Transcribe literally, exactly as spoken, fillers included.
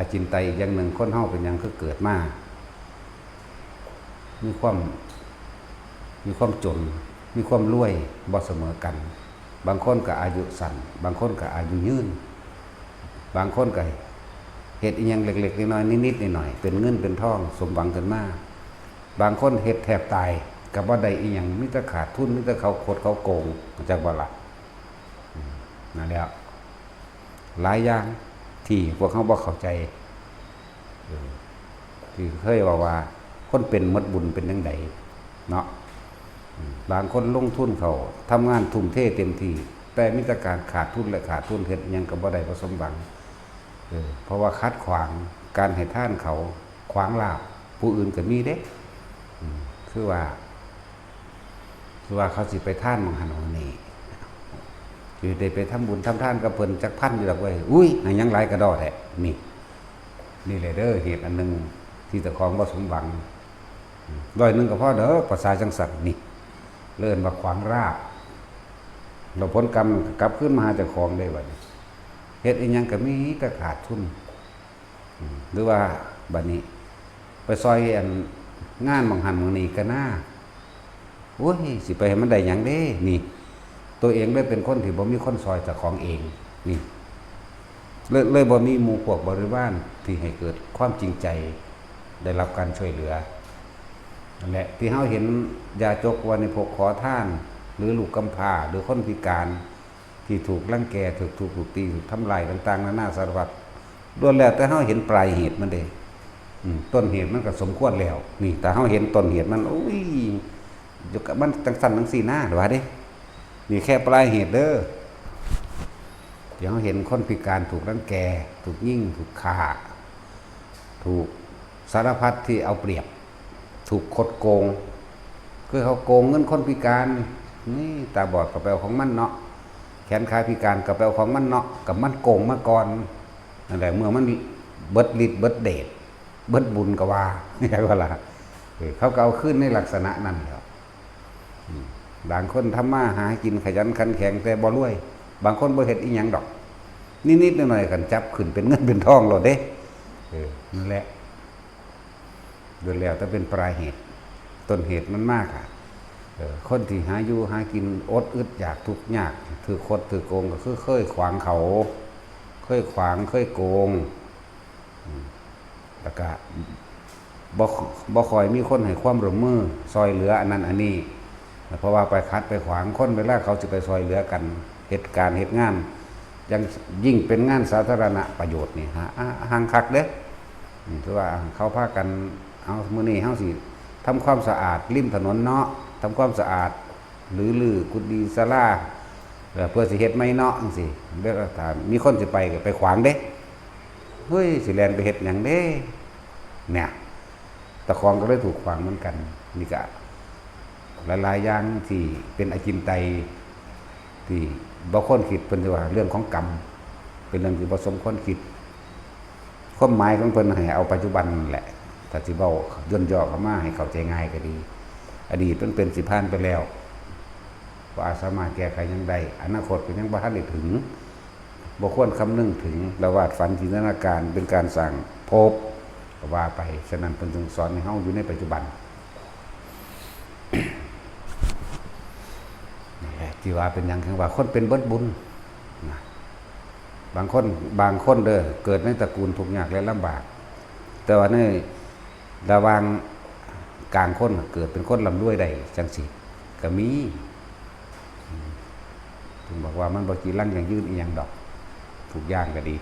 อาจินไตยอีกอย่างหนึ่ง คนเฮาเป็นหยังคือเกิดมา มีความ มีความจน มีความรวยบ่เสมอกัน บางคนก็อายุสั้น บางคนก็อายุยืน บางคนก็เฮ็ดอีหยังเล็กๆน้อยๆนิดๆหน่อยๆ เป็นเงินเป็นทองสมหวังขึ้นมา บางคนเฮ็ดแทบตายก็บ่ได้อีหยัง มีแต่ขาดทุน มีแต่เขาคดเขาโกง จักบ่ล่ะ อืม นั่นแหละ หลายอย่างที่พวกเฮาบ่เข้าใจ เออ ที่เคยเว้าว่า คนเป็นหมดบุญเป็นจั่งใดเนาะ อืม บางคนลงทุนเข้า ทำงานทุ่มเทเต็มที่ แต่มีแต่การขาดทุนและขาดทุน เฮ็ดหยังก็บ่ได้ บ่สมหวัง เออ เพราะว่าขัดขวางการให้ทานเขา ขวางลาภผู้อื่นก็มีเด้ อืม คือว่า คือว่าเขาสิไปทานหม่องหั้นหม่องนี่ สิได้ไปทำบุญทำทานกับเพิ่นจักพันอยู่ดอกเว้ย อุ้ย ให้หยังหลายกะด้อแท้ นี่ นี่แหละเด้อ เหตุอันหนึ่งที่เจ้าของบ่สมหวัง อืม ร้อยหนึ่งก็พอเด้อ ภาษาจั่งซั้น นี่ เอิ้นว่าขวางลาภ แล้วผลกรรมมันก็กลับคืนมาหาเจ้าของเด้บัดนี้ เฮ็ดอีหยังก็มีแต่ขาดทุน อืม หรือว่าบัดนี้ ไปซอยอันงานหม่องหั้นหม่องนี่ก็น่า โอ้ย สิไปให้มันได้หยังเด้ นี่ ตัวเองเลยเป็นคนที่บ่มีคนซอยเจ้าของเอง นี่ เลย เลยบ่มีหมู่พวกบริวารที่ให้เกิดความจริงใจ ได้รับการช่วยเหลือ นั่นแหละ ที่เฮาเห็นยาจก วัณณพก ขอทาน หรือลูกกำพร้า หรือคนพิการ ที่ถูกรังแก ถูกทุบถูกตี ถูกทำลายต่างๆนานาสารพัด ล้วนแล้วแต่เฮาเห็นปลายเหตุมันเด้ อืม ต้นเหตุมันก็สมควรแล้ว นี่ ถ้าเฮาเห็นต้นเหตุมัน อุ้ย อยู่กับมันจั่งซั้นจั่งซี้นะ ว่าเด้ นี่แค่ปลายเหตุเด้อ ที่เฮาเห็นคนพิการถูกรังแก ถูกยิง ถูกฆ่า ถูกสารพัดที่เอาเปรียบ ถูกคดโกง คือเขาโกงเงินคนพิการ นี่ตาบอดก็ไปเอาของมันเนาะ แขนขาพิการก็ไปเอาของมันเนาะ กับมันโกงมาก่อน นั่นแหละ เมื่อมันเบิดฤทธิ์เบิดเดช เบิดบุญก็ว่า ใช่ปะล่ะ เออ เขาก็เอาคืนในลักษณะนั้นแหล้ว อืม บางคนทำมาหากินขยันขันแข็งแต่บ่รวย บางคนบ่เฮ็ดอีหยังดอก นิดๆหน่อยๆ กันจับขึ้นเป็นเงินเป็นทองโลดเด้ เออ นั่นแหละ โดยแล้วแต่เป็นปลายเหตุ ต้นเหตุมันมากอะ เออ คนที่หาอยู่หากินอดอึดอยากทุกข์ยาก ถืกคดถืกโกงก็คือเคยขวางเขา เคยขวาง เคยโกง อืม แล้วก็บ่ บ่ค่อยมีคนให้ความร่วมมือซอยเหลืออันนั้นอันนี้ เพราะว่าไปขัดไปขวางคน เวลาเขาสิไปซอยเหลือกัน เฮ็ดการเฮ็ดงาน ยังยิ่งเป็นงานสาธารณประโยชน์นี่ หา อ่า ห่างคักเด้อ อืม ถือว่าเขาพากัน เอา มื้อนี้เฮาสิทำความสะอาดริมถนนเนาะ ทำความสะอาด หรือรื้อกุฏิศาลา เอ่อ เพื่อสิเฮ็ดใหม่เนาะ จั่งซี้ เวลาถ้ามีคนสิไปก็ไปขวางเด้ เฮ้ย สิแล่นไปเฮ็ดหยังเด้ เนี่ย เจ้าของก็เลยถูกขวางเหมือนกัน นี่ก็หลายๆอย่างที่เป็นอจินไตย ที่บ่ควรคิด เพิ่นสิว่าเรื่องของกรรม เป็นเรื่องที่บ่สมควรคิด ความหมายของเพิ่นให้เอาปัจจุบันนั่นแหละ ถ้าสิเว้าย่นย่อเข้ามาให้เข้าใจง่ายก็ดี อดีตมันเป็นสิผ่านไปแล้ว บ่อาจสามารถแก้ไขหยังได้ อนาคตก็ยังบ่ทันได้ถึง บ่ควรคำนึงถึง และวาดฝันจินตนาการเป็นการสร้างภพ ก็ว่าไป ฉะนั้นเพิ่นจึงสอนให้เฮาอยู่ในปัจจุบัน นั่นแหละ ที่ว่าเป็นหยัง คือว่าคนเป็นเบิดบุญนะ บางคน บางคนเด้อ เกิดในตระกูลทุกข์ยากและลำบาก แต่ว่าในระหว่างกลางคนเกิดเป็นคนร่ำรวยได้จั่งซี้ก็มี อืม ถึงบอกว่ามันบ่จีรังยั่งยืนอีหยังดอก ทุกอย่างก็ดี